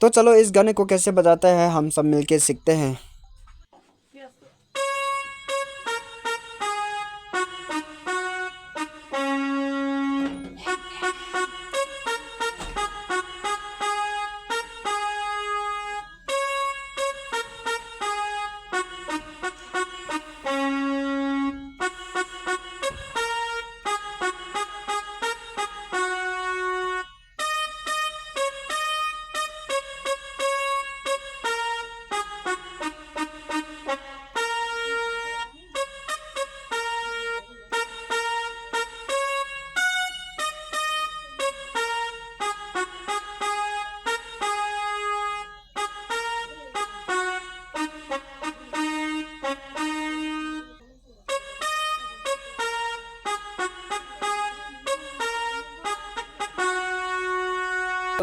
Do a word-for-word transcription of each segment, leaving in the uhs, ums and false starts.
तो चलो, इस गाने को कैसे बजाते हैं, हम सब मिलके सीखते हैं।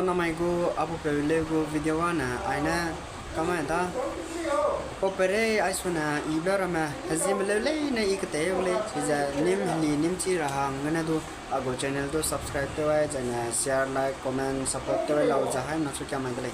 Namai gu, apupeu leu gu video ane aine kamai da. Pau peirei aisune i be ramme hezime leu leine i ketei u lei, chize nim heli nim chi ra hang gene du, a gu channel du subscribe tew ai, zene share, like, comment, support tew ai lau ze haimena su kiamai de lei.